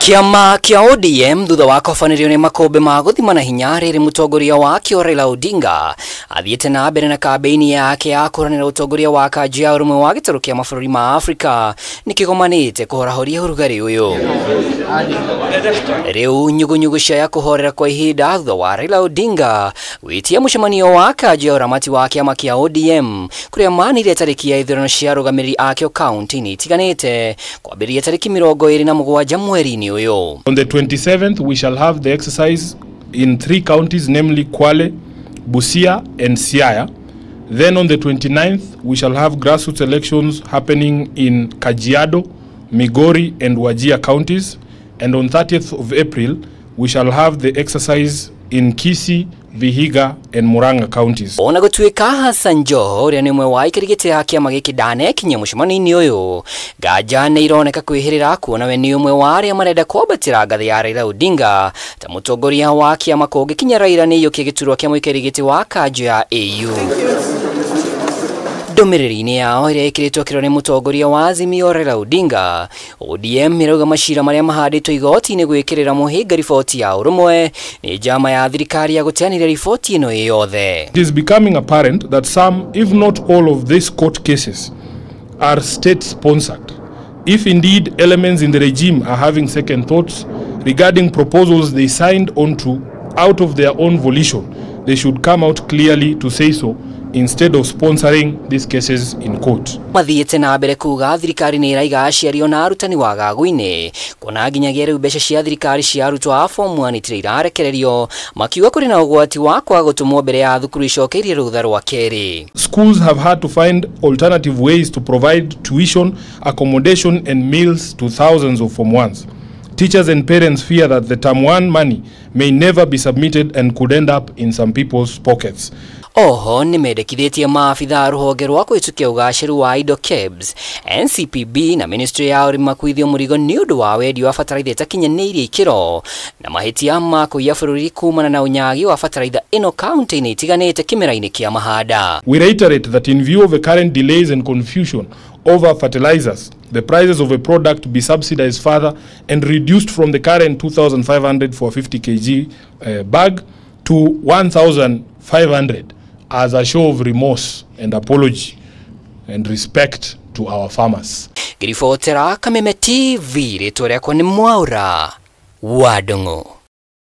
Kĩama kĩa ODM thutha wa kũbanĩrio nĩ makũmbĩ ma gũthima na hinya rĩrĩ mũtongoria wakĩo Raila Odinga athiĩte na mbere na kambĩini yake ya kũhũranĩra ũtongoria wa kanjũ ya ũrũmwe wa gĩtarũ kĩa mabũrũri ma Afrika nĩkĩgomanĩte kũhorahoria ũrugarĩ ũyũ. Rĩu nyugunyugu cia ya kũhorera kwa ihinda thutha wa Raila Odinga gwĩtia mũcemanio wa kanjũ ya ũramati wa kĩama kĩa ODM kũrĩa manĩire tarĩki ya ithurano cia arũgamĩrĩri akĩo kaunti-inĩ itiganĩte kwambĩrĩria tarĩki 27 mweri-inĩ ũyũ. On the 27th, we shall have the exercise in 3 counties, namely Kwale, Busia, and Siaya. Then on the 29th, we shall have grassroots elections happening in Kajiado, Migori, and Wajir counties. And on 30th of April, we shall have the exercise in Kisii, Vihiga, and Murang'a counties. Ona gũtuĩka Hassan Joho ũrĩa nĩ ũmwe wa aikari gĩtĩ a kĩama gĩkĩ ndanekinyia mũcemanio-inĩ ũyũ, nganja nĩ ironeka kwĩhĩrĩra kuona we nĩ ũmwe wa arĩa marenda kwambatĩra ngathĩ ya Raila Odinga ta mũtongoria wa kĩama kũngĩkinya Raila nĩ aiyũkie gĩturwa kĩa mũikarĩri gĩtĩ wa kanjũ ya AU. Ndũmĩrĩri-inĩ yao ĩrĩa ĩkĩrĩtwo kĩro nĩ mũtongoria wa Azimio Raila Odinga, ODM ĩrauga macira marĩa mahandĩtwo igoti-inĩ gwĩkĩrĩra mũhĩnga riboti ya ũrũmwe nĩ njama ya thirikari ya gũteanĩria riboti ĩno ĩ yothe. It is becoming apparent that some, if not all, of these court cases are state-sponsored. If indeed elements in the regime are having second thoughts regarding proposals they signed onto out of their own volition, they should come out clearly to say so instead of sponsoring these cases in court. Mathiĩte na mbere kuga thirikari nĩ ĩraiga aciari ona arutani wagagu-inĩ kuona nginyagia rĩu mbeca cia thirikari cia arutwo a form 1 itirĩ irarekererio, makiuga kũrĩ na ũgwati wa kwaga gũtũmwo mbere ya thukuru icokeirie rũtha rwa kerĩ. Schools have had to find alternative ways to provide tuition, accommodation and meals to thousands of form 1s. Teachers and parents fear that the term 1 money may never be submitted and could end up in some people's pockets. Oho nĩ mendekithĩtie maabitha rũhonge rwa kũhĩtũkia ũgacĩru wa indo KEBS, NCPB na Ministry ya ũrĩmi makuithio mũrigo nĩ ũndũ wa wendia wa bataraitha ĩtakinyanĩirie ikĩro na mahĩtia ma kũiya bũrũri kumana na ũnyagi wa bataraitha ĩno kaunti-inĩ itiganĩte kĩmera-inĩ kĩa mahanda. We reiterate that in view of the current delays and confusion over fertilizers, the prices of a product be subsidized further and reduced from the current 2,500 for 50 kg bag to 1,500 as a show of remorse and apology and respect to our farmers. Ngĩribotera Kameme TV, rĩtwa rĩakwa nĩ Mwaura wa Ndung'u.